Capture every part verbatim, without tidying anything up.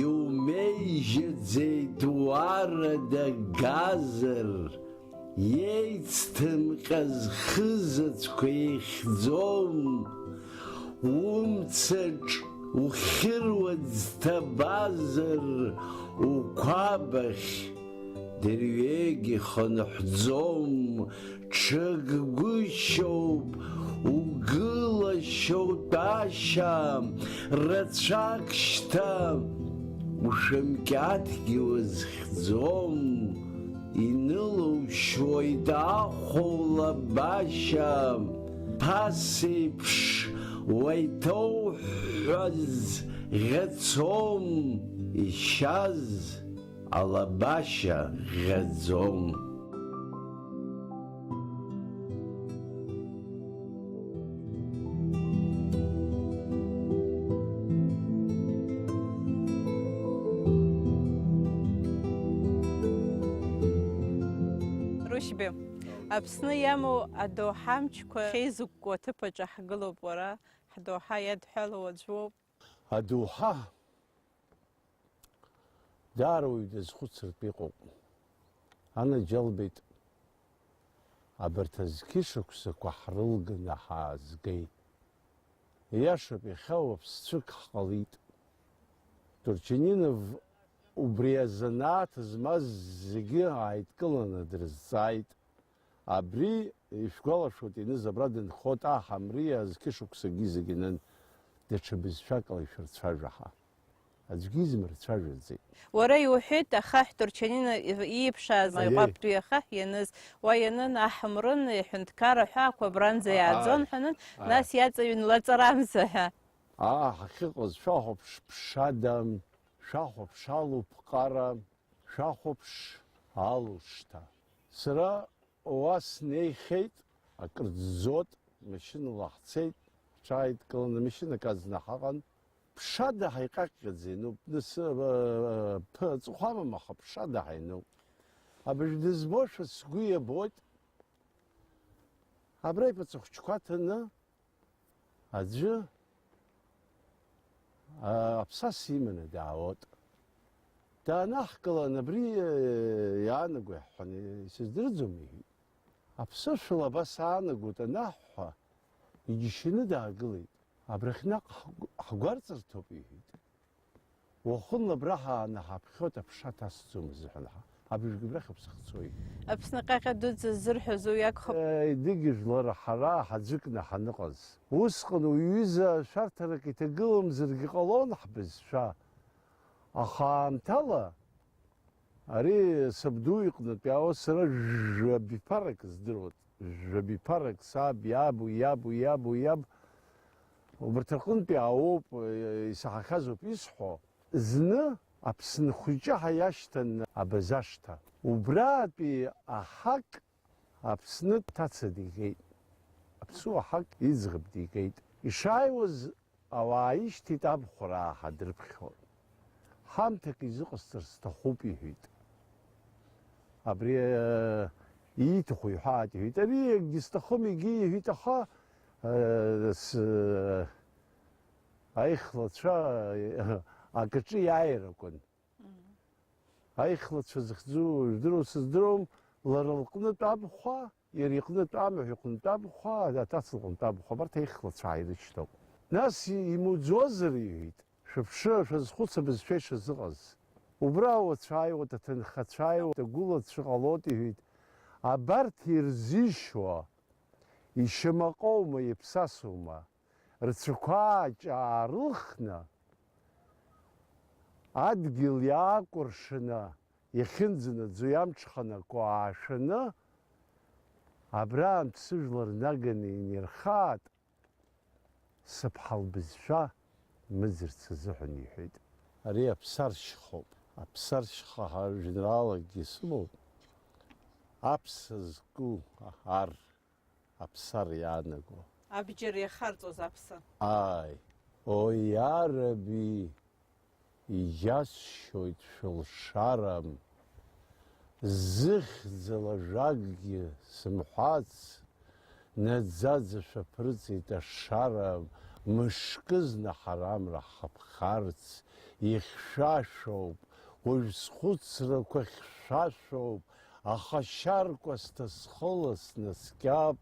Иумеижьаӡеит уарада газыр, еицҭымҟьаз хызаҵәқәа еихьӡом, умцаҿ ухьыруа ӡҭабазар уқәабахь дырҩегьых аныҳәӡом, ҽыггәышьоуп, угылашьоу тәашьа, рацәак шьҭа, ушәымкьаҭгьы уазхьӡом, инылушьуеит ахәа улабашьа, ԥасеиԥш уаиҭоуҳәаз ӷьацом, ишьаз алабашьа ӷьаӡом. Рушьби, Аԥсны иамоу адоуҳа амчқәа хеизыкәкәо аҭыԥаҿы ҳгылоуп, уара, ҳдоуҳа иадҳәалоу аӡә уоуп. Адоуҳа даара уаҩ дазхәыцыртә иҟоуп. Анаџьалбеит, абарҭ азқьышықәсақәа ҳрылганы ҳаазгеит. Ииашоуп, иахьа уаԥсцәык ҳҟалеит. Турчанинов убри азанааҭ змаз зегьы ааидкыланы дрызҵааит. Абри, ишәгәалашәоит, Еныз абра дынхоит, аҳ Амриа зқьышықәсагьы зегь анын, даҽа бызшәакала ишәырцәажәа ҳәа. Аӡәгьы измырцәажәаӡеит. Уара иуҳәеит, ахаҳә Турчанина ииԥшааз Аиеи. Аиҟәаԥтәи ахаҳә ианыз, уа ианын аҳ Мрын иҳәынҭқарра ҳәаақәа абранӡа Ааи. Иааӡон ҳәа анын, Ааи. Нас иаҵаҩын лаҵарамза ҳәа. Аа, ҳахьыҟаз шәахәаԥш ԥшада, шәахәаԥш алу ԥҟара, шәахәаԥш алу шҭа. Сара Уа снеихьеит, акыр ӡӡоит, машьынала ҳцеит, ҳҽааидкыланы машьынак азна ҳаҟан. Ԥшада ҳаиҟьаҟьҟьаӡа иануп, нас, э, ԥы аҵыхәа амам, аха ԥшада ҳаинуп. Абыржә дызбошәа сгәы иабоит. Абра ипаҵа хәыҷқәа ҭаны, аӡәы, а, аԥсас иманы даауеит. Даанаҳкылан, абри, э, иаанаго иаҳҳәан, исыздырӡом, иҳәеит. Аԥсышәала абас аанагоит анаҳҳәа, иџьашьаны даагылеит. Абрахь наҟ ҳгәы-, ҳгәарҵырҭоуп, иҳәеит. Уахынла абра ҳааны ҳаԥхьоит, аԥша ҭасӡом азыҳәан ҳа. Абыржәгьы абрахь аԥсы хцоит. Аԥсны ҟьаҟьа дуӡӡа ззырҳәаз уи акәхап. Едыгьы жәлар ҳара ҳаӡәыкны ҳаныҟаз. Усҟан уҩыза шәарҭарак иҭагыламзаргьы ҟалон ҳбызшәа. Аха аамҭала ари сабду иҟнытә иаауа сара жәа-, биԥарак здыруан. Жәа-, биԥарак саб иабу, иабу, иабу, иаб. Убарҭ рҟынтә иаауоуп, исаҳахьазоуп исҳәо. Зны Аԥсны хәыҷы ҳәа иашьҭан абазашҭа. Убратәи аҳак Аԥсны ҭаца дигеит. Аԥсуа ҳак иӡӷаб дигеит. Ишааиуаз ауаа ишьҭеит абхәараа ҳадырԥхьон. Ҳамҭак изыҟасҵар сҭахуп, иҳәеит. Абри, э, ииҭаху иҳәаат, иҳәеит. Ари акгьы сҭахым, егьи иҳәеит, аха, э, с-, э, аихлацәа, э, акаҿы иааир акәын. Аихлацәа зыхьӡу жәдыруа сыздыруам, лара лҟнытә абхәа, иара иҟнытә амаҳә иҟнытә абхәа, аҭаца лҟнытә абхәа, абарҭ аихлацәа ааирышьҭоуп. Нас имуӡозар, иҳәеит, шәыԥшы, шәазхәыц абызшәа ишазыҟаз. Убра ауацәа ааиуеит, аҭынхацәа ааиуеит, агәылацәа ҟалоит, иҳәеит. Абарҭ ирзишьуа, ишьамаҟоума, иԥсасоума? Рцәақәа ааҷаарылхны, адгьыл иаакәыршаны, иахьынӡанаӡо иамҽханакуа аашәаны, абраантә сыжәлар наганы инирхааит, сыԥҳа лбызшәа мыӡырц азыҳәан, иҳәеит. Ари аԥсаршьхоуп. Аԥсаршьха ҳәа жәеинраалакгьы сымоуп. Аԥса зку ар. Аԥсар иаанаго. Абџьар иахарҵоз аԥсы. Ааи. О, иараби, иџьасшьоит шәылшарам. Зыхьӡала жәакгьы сымҳәац, наӡаӡа шәаԥырҵеит ашара, Мышкызны ҳара амра ҳаԥхарц ихьшәашәоуп, уажә схәыцрақәа хьшәашәоуп, аха шьаркәасҭа схыла снаскьап,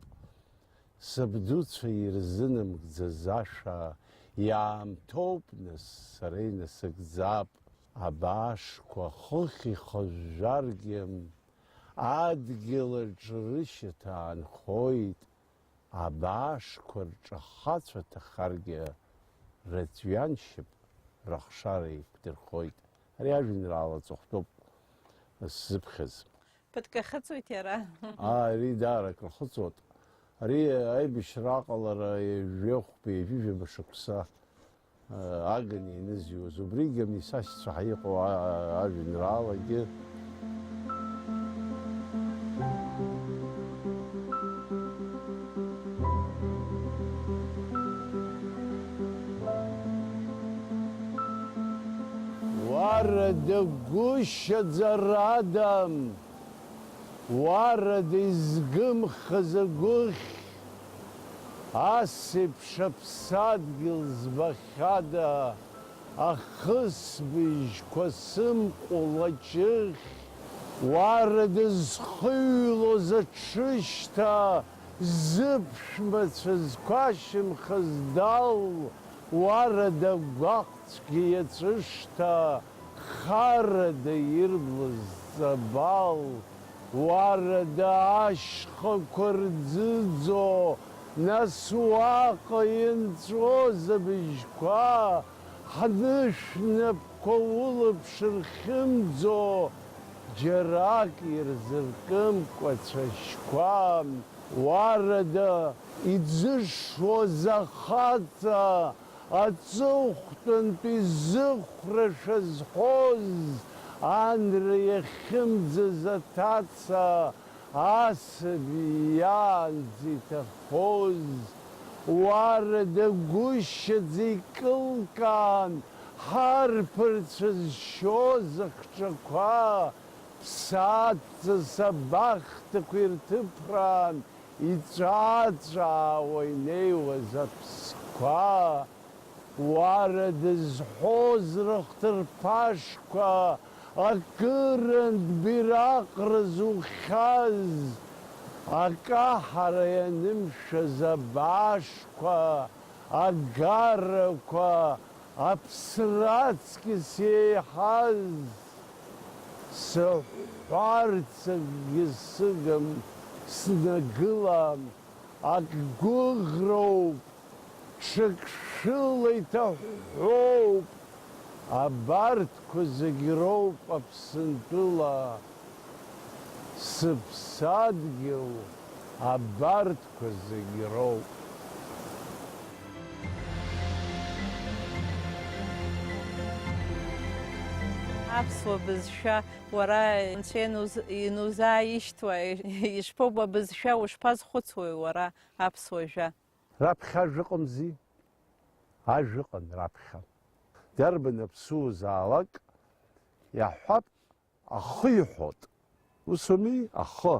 сабдуцәа ирзынамгӡаз ашәа, иаамҭоуп, нас, сара инасыгӡап. Абаашқәа хыхь ихыжәжәаргьы, адгьыл аҿы рышьаҭа аанхоит, абаашқәа рҿы ахацәа ҭахаргьы, рыҵәҩаншьап рыхшара еиқәдырхоит. Ари ажәеинраала ҵыхәтәоуп сзыԥхьаз. Ԥыҭк ахыҵуеит иара. Ааи, ари даара акрахыҵуеит. Ари аибашьра аҟалара ҩажәи хәба, ҩажәижәаба шықәса, а, аганы ианызҩуаз, убригьы амисасцәа ҳәа иҟоу, а, а, ажәеинраалагьы. Уарада гәышьаӡарада, уарада изгымхаз агәыхь, ас еиԥш аԥсадгьыл збахьада, ахысбыжьқәа сымҟәыл аҷыхь, уарада зхыҩлоз аҽышьҭа, зыԥшәмацәа зқәашьымхаз дал, уарада гәаҟ цәгьа иаҵәышҭа, харада ирблыз ҵабал, уарада ашьхақәа рӡыӡо, нас уаҟа инҵәоз абыжьқәа, ҳнышә напқәа улаԥш рхьымӡо, џьарак ирзыркымкәа цәашьқәа, уарада иӡышуаз ахаҵа, аҵыхәтәантәи зыхәрашәа зҳәоз, анра иахьымӡаз аҭаца, асаби иаанӡа иҭахоз, уарада гәышьаӡа икылкаан, ҳарԥарцәа зшьоз ахҿақәа, ԥсаатәҵас абахҭақәа ирҭыԥраан, иҵәааҵәаауа инеиуаз аԥсқәа, уара дызҳәоз рыхҭырԥашқәа, акырынтә бираҟра зухьаз, акаҳара ианымшәаз абаашқәа, агарақәа, аԥсра аҵкьыс еиҳаз, сыҳәҳәарц акгьы сыгым, снагылам, ак гәыӷроуп, ҽак шәыла иҭаҳәҳәоуп, абарҭқәа зегь роуп Аԥсынтәыла, сыԥсадгьыл абарҭ Зегь роуп. Аԥсуа бызшәа, уара, Анцәа иануз-, ианузааишьҭуа, ишԥоуба абызшәа, ушԥазхәыцуеи уара аԥсуа жәа? Раԥхьа ажәа ыҟамзи, ажәа ыҟан раԥхьа. Дарбан аԥсуазаалак иаҳҳәап, ахы иҳәот. Ус ауми, ахы.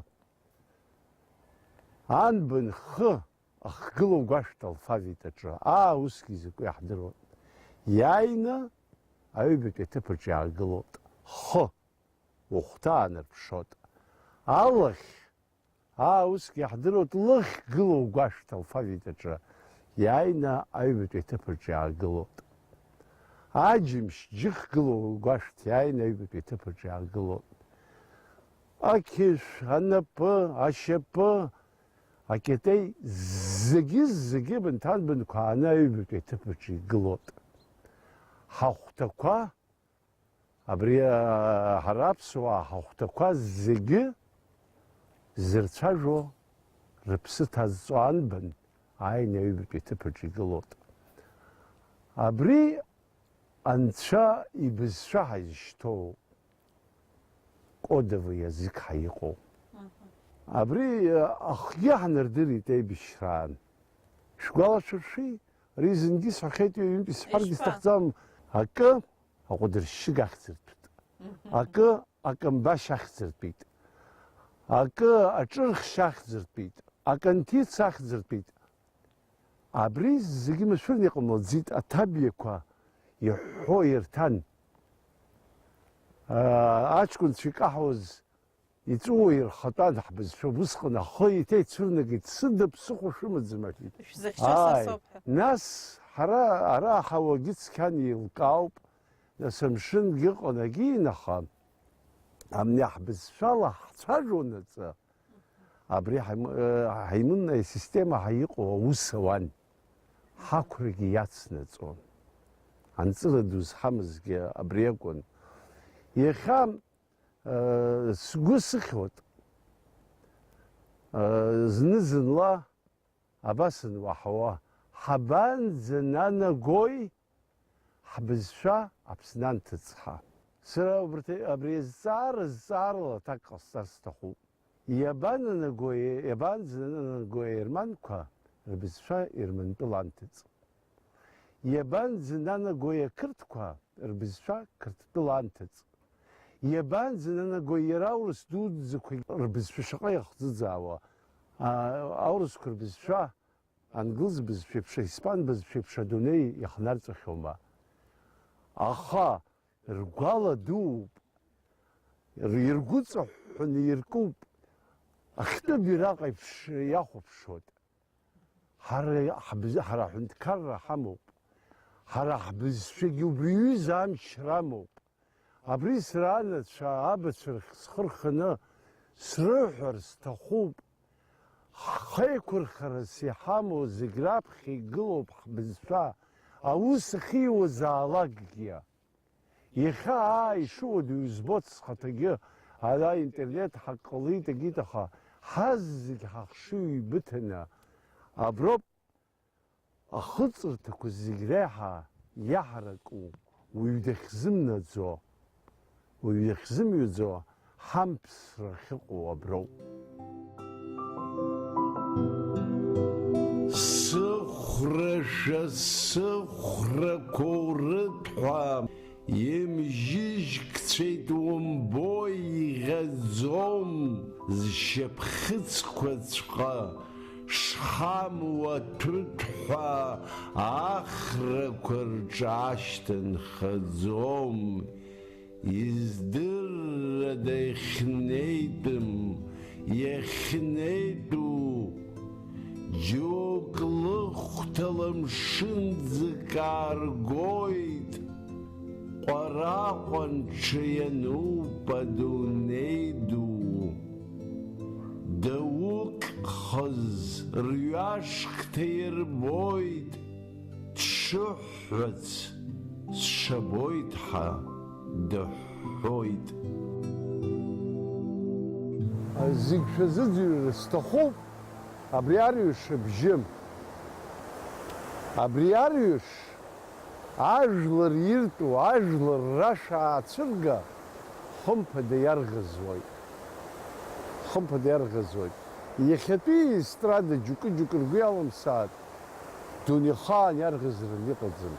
Анбан хы ахгылоу гәашәҭ алфавит аҿы, аа, усгьы изакәу иаҳдыруан. Иааины аҩбатәи аҭыԥ аҿы иаагылоит. Хы, ухәҭа аанарԥшот. Алахь, аа, усгьы иаҳдыруеит, лыхь гылоу гәашәҭ алфавит аҿы иааины аҩбатәи аҭыԥ аҿы иаагылоит. Аџьымшь џьых гылоу гәашәҭ иааины аҩбатәи аҭыԥ аҿы иаагылоит. Ақьышә, анапы, ашьапы, акьатеи, зегьы-зегьы бынҭан бынқәааны аҩбатәи аҭыԥ аҿы игылоит. Ҳахәҭақәа Абри, а, ҳара аԥсуаа ҳахәҭақәа зегьы зырцәажәо, рыԥсы ҭазҵо анбан, ааины аҩбатәи аҭыԥ аҿы игылоит. Абри анцәа ибызшәа ҳазышьҭоу, кодовый язык ҳәа иҟоу. Мгм. Абри, а, ахгьы ҳнардырит аибашьраан. Шәгәалашәыршәи? Ари зынгьы сҳәахьеит, ҩынтә исҳәаргьы ишԥа? Сҭахӡам. Акы аҟәыдыршьшьыга ахьӡыртәит. Мгм. Акы акамбашь ахьӡыртәит. Акы аҿырхьшь ахьӡыртәит. Акы анҭиц ахьӡыртәит. Абри зегьы машәырны иҟамлаӡеит, аҭабиақәа иҳәҳәо ирҭан. Аа, аҷкәынцәа икаҳауаз иҵәыуо ирхатәан ҳбызшәа, убысҟан ахы еиҭа ицәырнагеит, сыда ԥсыхәа шәымаӡам, аҳәеит. Шәзыхьчо са Ааи, соуп ҳәа. Нас ҳара ара аҳауагьы цқьан еилкаауп, нас амшынгьы ыҟан агьин, аха абни ҳбызшәала ҳцәажәонаҵы, абри ҳаим-, э, ҳаимынна асистема ҳәа иҟоу аус ауан, ҳақәрагьы иацнаҵон. Анҵыра ду зҳамызгьы абри акәын. Иахьа, э, сгәы сыхьуеит, э, зны-зынла абас ануаҳауа, ҳабанӡананагои ҳбызшәа Аԥсны анҭыҵ ҳәа? Сара убарҭ, абри азҵаара зҵаарала аҭак ҟасҵар сҭахуп. Иабананагои, иабанӡананагои аерманқәа рбызшәа Ермантәыла анҭыҵ? Иабанӡананагои ақырҭқәа рбызшәа Қырҭтәыла анҭыҵ? Иабанӡананагои иара аурыс дуӡӡақәа рбызшәа шаҟа иахӡыӡаауа? А, аурысқәа рбызшәа ангылс бызшәеиԥш, аиспан бызшәеиԥш адунеи иахнарҵәахьоума? Аха ргәала дууп, р-, иргәыҵаҳәҳәаны иркуп, ахьтәы бираҟ еиԥш иахәаԥшуеит. Ҳара ҳбыз-, ҳара аҳәынҭқарра ҳамоуп, ҳара ҳбызшәагьы убри аҩыза амч рамоуп. Абри сара анацәа абацәа рахь схы рханы срыҳәар сҭахуп. Ҳхеиқәырхарас иҳамоу зегь раԥхьа игылоуп ҳбызшәа, аус ахьиуазаалакгьы. Иахьа аа ишыуаду избоит схаҭагьы, ара аинтернет ҳаҟалеит, агит, аха ҳазегь ҳахшыҩ еибыҭаны аброуп. Ахыҵырҭақәа зегь реиҳа иаҳараку уаҩ дахьзымнаӡо, уаҩ дахьзымҩаӡо ҳамԥсра ахьыҟоу аброуп. Сыхәрашәа сыхәрақәа урыҭ ҳәа имжьыжькцәеит умбои, иӷьаӡом зшьапхыцқәаҵәҟьа шҳамуа ҭәыҭ ҳәа ахрақәа рҿы ашьҭанхаӡом. Издыррада ихнеитәым, иахьнеитәу, џьоук лыхәҭала мшынӡак ааргоит, ҟәараҟәанҽа иануп адунеи ду. Даукхыз рҩашк ҭаирбоит, дшыҳәҳәац сшабоит ҳәа дыҳәҳәоит. Зегь шәазыӡырҩыр сҭахуп абри арҩаш абжьы. Абри арҩаш ажәлар иртәу, ажәлар рашәа аацәырга, хымԥада иарӷызуеит. Хымԥада иарӷызуеит. Иахьатәи аестрада џьукы-џьукы ргәы иалымсааит. Дунеихаан иарӷызран иҟаӡам.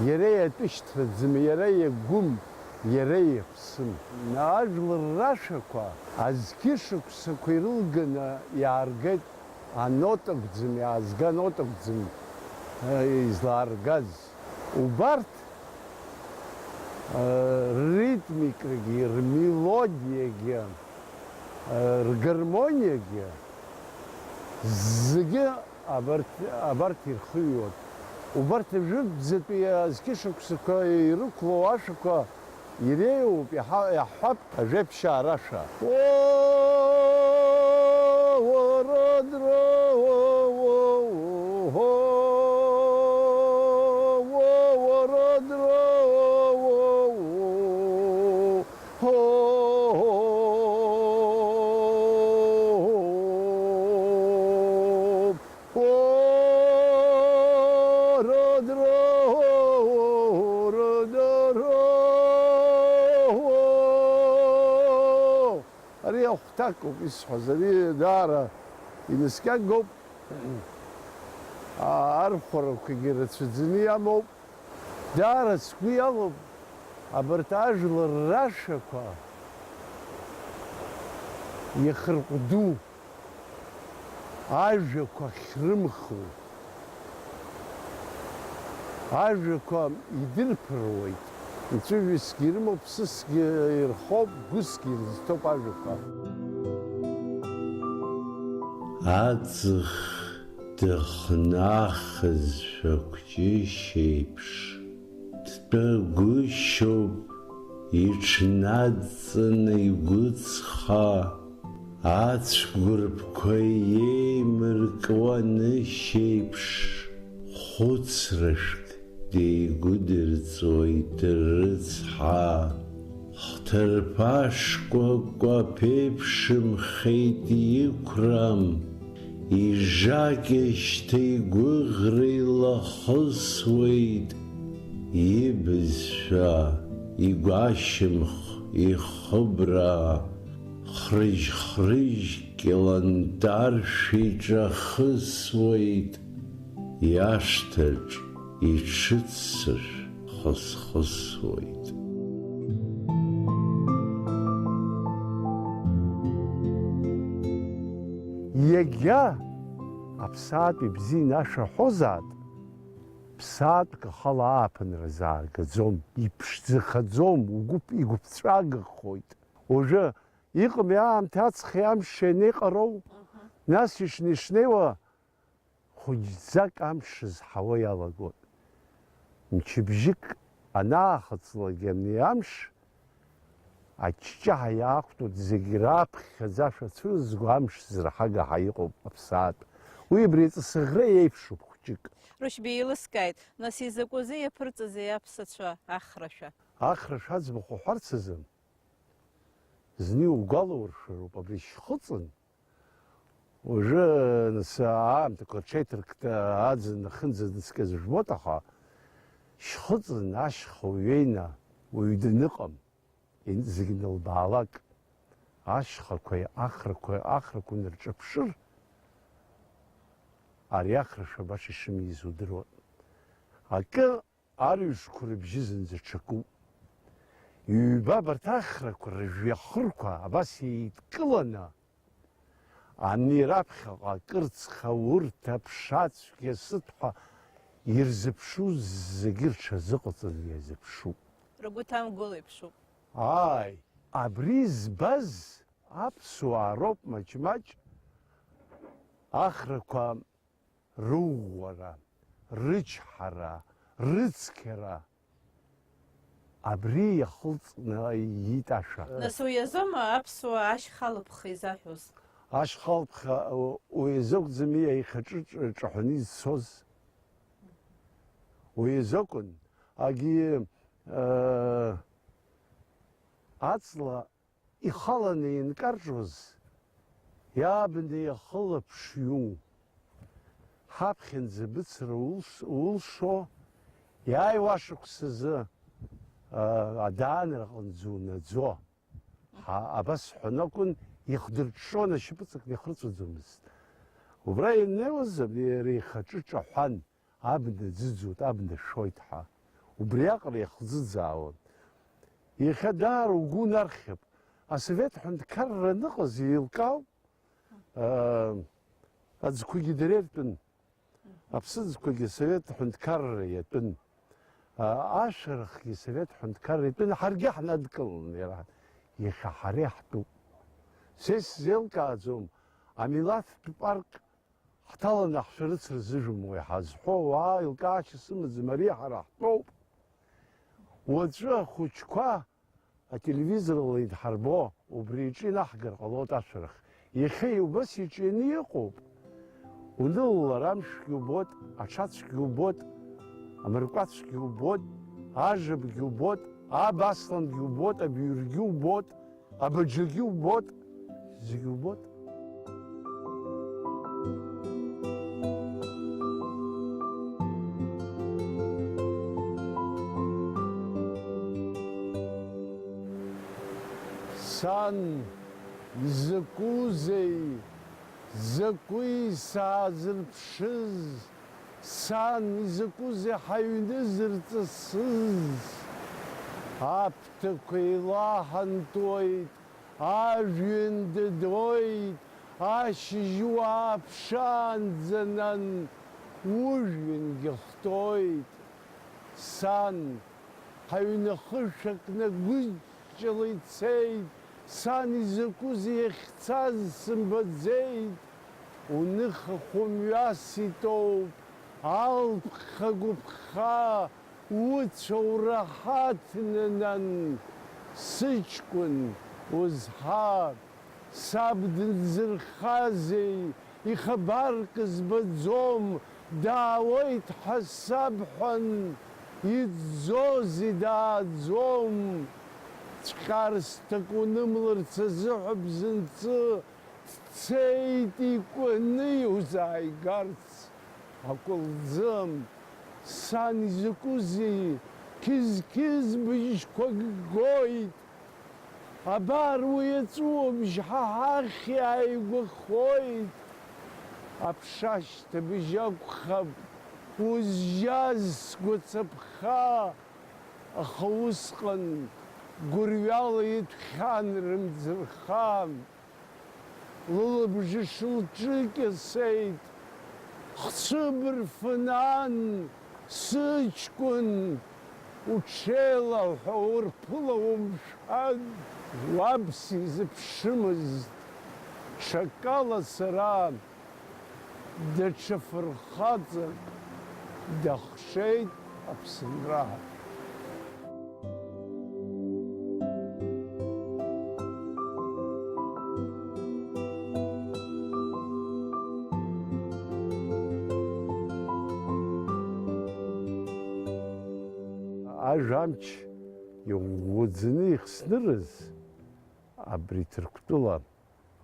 Иара иатәышьҭраӡам, иара иагәым, иара иаԥсым. Ажәлар рашәақәа азқьышықәсақәа ирылганы иааргеит, анотә акәӡам, иаазга анотә акәӡам, э, излааргаз. Убарҭ, э, рритмикагьы, рмелодиагьы, э, ргармониагьы зегьы абарҭ, абарҭ ирхыҩуан. Убарҭ ажәытәӡатәи азқьышықәсақәа ирықәлоу ашәақәа иреиуоуп, иаҳа-, иаҳҳәап, ажәеиԥшьаа рашәа. Ари ахәҭакоуп исҳәаз, ари даара инаскьагоуп, архәарақәагьы рацәаӡаны иамоуп. Даара сгәы иалоуп абарҭ ажәлар рашәақәа иахырҟәду, ажәақәа ахьрымху, Ажәақәа идырԥыруеит, ҵәыҩасгьы ирымоуп, ԥсысгьы ирхоуп, гәысгьы ирызҭоуп ажәақәа. Аҵх дыхнахызшәа кәҷышь еиԥш, дтәагәышьоуп иҽнадҵаны игәыҵха, ацәқәырԥқәа еимыркуа нышьеиԥш, хәыцрашәк деигәыдырҵоит рыцҳа. Хҭырԥа шкәакәа ԥеиԥшымхеит иқәрам, ижакьашьҭа игәыӷра илахысуеит, ибызшәа, игәашьамх, ихыбра, хрыжь-хрыжь кьылантаршә иҿахысуеит, иашҭаҿ иҽыццышә хысхысуеит. Иагьа аԥсаатә ибзианы ашәа ҳәозаат, ԥсаатәк ахала ааԥынра зааргаӡом, иԥшӡахаӡом, угәы игәыԥҵәагахоит. Уажәы иҟами аамҭа аҵхи амши анеиҟароу, нас ишнеи-шнеиуа хәыҷӡак амш зҳауа иалагоит. Мчыбжьык анаахыҵлак ани амш, аҷҷаҳәа иаақәтәоит, зегь раԥхьаӡа ашәа цәырызго амш зырҳагаҳа иҟоуп аԥсаатә. Уи абри аҵысыӷра еиԥшуп хәҷык. Рушьба еилыскааит, нас изакәазеи иаԥырҵазеи аԥсацәа ахрашәа? Ахрашәа аӡбахә уҳәарц азы, зны иугәалауршәароуп, абри шьхыҵын, уажәы, нас, аамҭақәа рҽеиҭаркны аӡын ахьынӡанаскьаз жәбоит, аха шьхыҵын ашьха уҩеины уаҩ даныҟам, ин-, зегь анылбаалак, ашьхақәеи ахрақәеи, ахрақәа унарҿаԥшыр, ари ахрашәа баша ишымиз удыруан. Акы арҩашқәа рыбжьы зынӡа ҽакуп. Ҩба абарҭ ахрақәа рыжәҩахырқәа абас еидкыланы, ани раԥхьаҟа акырцха урҭ аԥша цәгьа сыҭ ҳәа ирзыԥшу зегьы рҽазыҟаҵаны иазыԥшуп. Ргәы ҭамгыло иԥшуп. Ааи, абри збаз аԥсуаа роуп маҷ-маҷ ахрақәа рыӷәӷәара, рычҳара, рыцқьара, абри иахылҵны иит ашәа. Нас уи азоума аԥсуаа ашьхалԥха изаҳәоз? Ашьхалԥха, у-, уи азакәӡами аихаҿы ҿ-, ҿаҳәаны изцоз? Уи азакәын, агьи, э, аҵла ихаланы инкарҿоз, иаабны иахылаԥш иуу, ҳаԥхьанӡа быцра улш-, улшо, иааиуа ашықәсазы, а, адаанра аҟынӡа унаӡо. Ҳа-, абас ҳәан акәын, ихдырҽҽон, ашьапыҵакны ихырҵәаӡомызт. Убра ианнеиуаз абни иара ихаҿы ҿаҳәан, абна ӡыӡоит, абна шәоит ҳәа. Убриаҟара иахӡыӡаауан. Иахьа даара угәы унархьып. Асовет ҳәынҭқарра аныҟаз еилкаауп, аа, аӡқәагьы дара иртәын. Аԥсыӡқәагьы асовет ҳәынҭқарра иатәын. Аа, ашәарахгьы асовет ҳәынҭқарра иатәын, ҳаргьы ҳнадкылон иара. Иахьа ҳара иаҳтәуп. Са исзеилкааӡом, амилаҭтә парк ҳҭаланы ҳшәарыцара зыжәым уи ҳазҳәо, уаа, еилкаашьа сымаӡам, ари ҳара ҳтәоуп. Уаҵәы ахәыҷқәа ателевизорала идҳарбо, убри иҿы инаҳгар ҟалоит ашәарах. Иахьа убас иҿианы иҟоуп. Унылалар, амшәгьы убоит, аҽацәгьа убоит, амыркәацәгьа убоит, ажабгьы убоит, абаслангьы убоит, абиургьы убоит, абаџьагьы убоит, зегь убоит. Сан, изакәызеи, закәи саазырԥшыз? Сан, изакәызеи ҳаҩны зырҵысыз? Аԥҭақәа еилаҳантәуеит, ажәҩан дыдуеит, ашьыжь уааԥшаанӡа, нан, ужәҩангьы хтуеит. Сан, ҳаҩны хышә акны гәыҷҷала ицеит, сан изакәызеи иахьцаз сымбаӡеит, уныха хәымҩас итоуп, алԥха гәыԥха, уцәа ураҳаҭны, нан, сыҷкәын, узҳа, саб дынзырхазеи, ихабарк збаӡом, даауеит ҳәа сабҳәан, иӡӡозеи дааӡом, цәҟьарсҭак унымларц азыҳәа бзанҵы дцеит икәаны иузааигарц акәылӡы. Сан изакәызеи, қьыз-қьыз быжьқәак гоит, абар уи аҵәуабжь ҳа ҳахь иааигәахоит. Аԥша ашьҭыбжь акәхап узжьаз сгәацаԥха, аха усҟан гәырҩала итәхьан рымӡырха. Лылабжыш лҿы кьасеит, хцәыбырфын ан, сыҷкәын, уҽеилаҳәа урԥыла умшәан. Уаб сизыԥшымызт, ҽакала сара, даҽа фырхаҵак дахшеит Аԥсынра. Ажәа амч иӷәӷәаӡаны ихснырыз абри Ҭырқәтәыла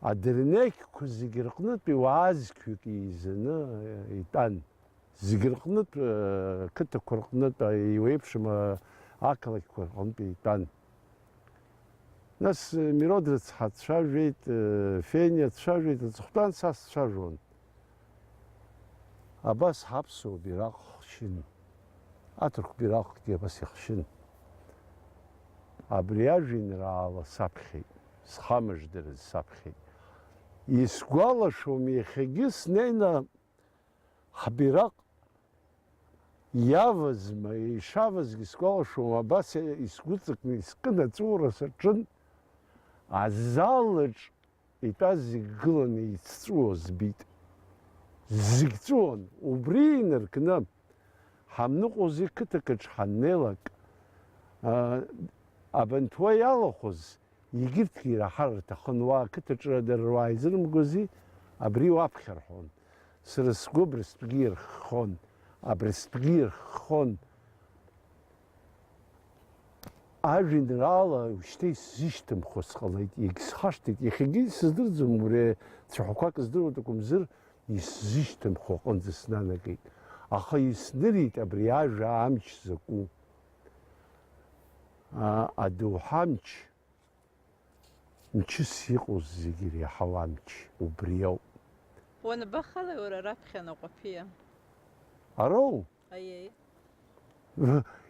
адырнеқьқәа зегьы рҟнытә иуаазқьҩык еизаны итәан. Зегь рҟнытә, э, қыҭақәа рҟнытә, э, еиуеиԥшым, э, ақалақьқәа рҟнытә итәан. Нас, э, Мирод рыцҳа дцәажәеит, э, Фениа дцәажәеит, аҵыхәтәан са сцәажәон. Абас ҳаԥсуа бираҟ хшьын, аҭырқә бираҟгьы абас ихшьын. Абри ажәеинраала саԥхьеит, схамыждараз саԥхьеит. Исгәалашәом иахьагьы снеины Ҳбираҟ иавазма, ишавазгьы сгәалашәом, абас исгәыҵакны искын аҵәуара саҿын, азалаҿ итәаз зегь гыланы ицҵәуо збеит. Зегь ҵәуон, убри инаркны ҳамныҟәоз иқыҭакаҿ ҳаннеилак, а, абанҭ уа иалахәыз Егьырҭгьы ираҳар рҭахын, уа ақыҭаҿы дара руаа изырымгози, абри уаԥхьа рҳәон. Сара сгәы абрыстәгьы ирххон, абрыстәгьы ирххон. Ажәеинраала уажәшьҭа исзышьҭымхуа сҟалеит, егьсхашҭит, иахьагьы исыздырӡом, убри цәаҳәақәак здыруа акәымзар, исзышьҭымхуа аҟынӡа снанагеит. Аха иснырит абри ажәа амч закәу. А, адоуҳа амч. Мчыс иҟоу зегьы иреиҳау амч убри ауп. Уанбахалеи уара раԥхьа Наҟәаԥиа? Ароу? Аиеи.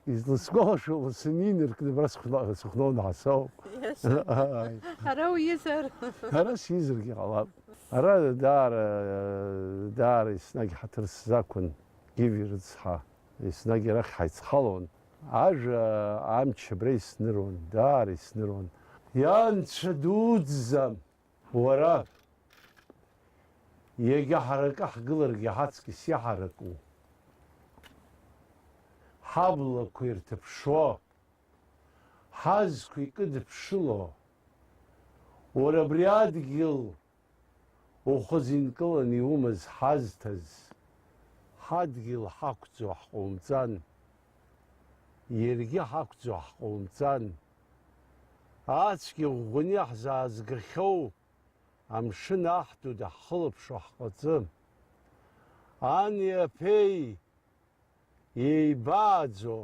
Изласгәалашәо, лассы инаркны абра сыхәна-, сыхәнауны ҳасоуп. Иашан. Ааи. Ара уизар? Ара сизаргьы ҟалап. Ара даара, даара еснагь ҳаҭыр сзақәын, Гиви рыцҳа. Еснагь арахь ҳаицхалон. Ажәа амч абра иснырон, даара иснырон. Иа Анцәа дуӡӡа, уара, иагьа ҳаракы ҳгыларгьы ҳаҵкьыс иаҳараку, ҳаблақәа ирҭыԥшуа, ҳазқәа икыдыԥшыло, уара абри адгьыл ухы зинкыланы иумаз ҳазҭаз, ҳадгьыл ҳақәӡуа ҳҟоумҵан, иаргьы ҳақәӡуа ҳҟоумҵан, ацәгьа ӷәӷәаны иаҳзаазгахьоу амшын аҳ ду даҳхылаԥшуа ҳҟаӡы. Ани аԥеи еибааӡо,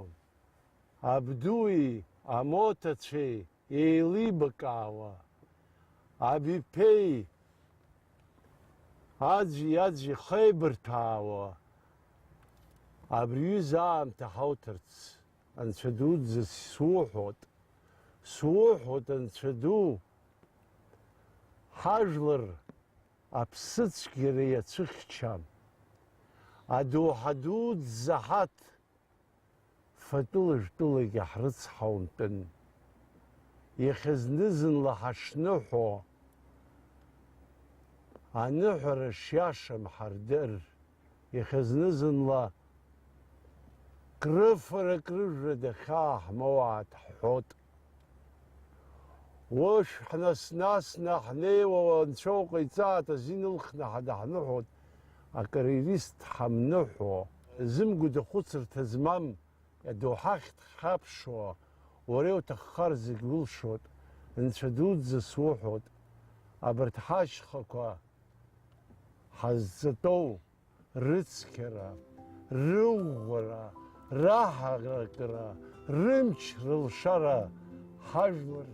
абдуи амоҭацәеи еилибакаауа, абиԥеи аӡәи аӡәи хеибырҭәаауа, абри ҩыза аамҭа ҳауҭарц, Анцәа дуӡӡа, суҳәоит, суҳәоит, Анцәа ду, ҳажәлар аԥсыцәгьара иацәыхьча, адоуҳа дуӡӡа ҳаҭ, Фатәыла жәтәылагьы ҳрыцҳаумтәын. Иахьа зны-зынла ҳашныҳәо, аныҳәара шиашам ҳардыр, иахьа зны-зынла крыфарак рыжәра дахьааҳмоу ааҭҳҳәот. Ушә ҳнас-насны ҳнеиуа, Анцәа уҟаиҵаат азин ылхны ҳадаҳныҳәот, акариерист ҳамныҳәо, зымгәада хәыцырҭа змам, адоуҳахь дхьаԥшуа, уара иуҭаххар зегь улшоит, Нцәа дуӡӡа суҳәоит, абарҭ ҳашьхақәа ҳазҵатәоу рыцқьара, рыӷәӷәара, раҳаракыра, рымч, рылшара ҳажәлар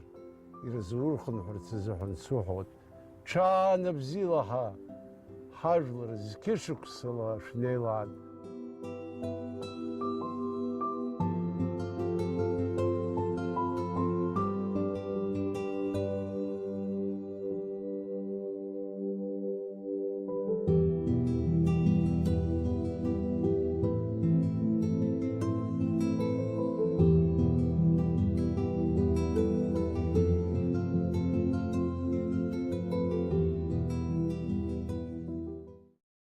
ирызурхынҳәырц азыҳәан суҳәоит. Ҽаанбзиала ҳа ҳажәлар зқьышықәсала шәнеилан.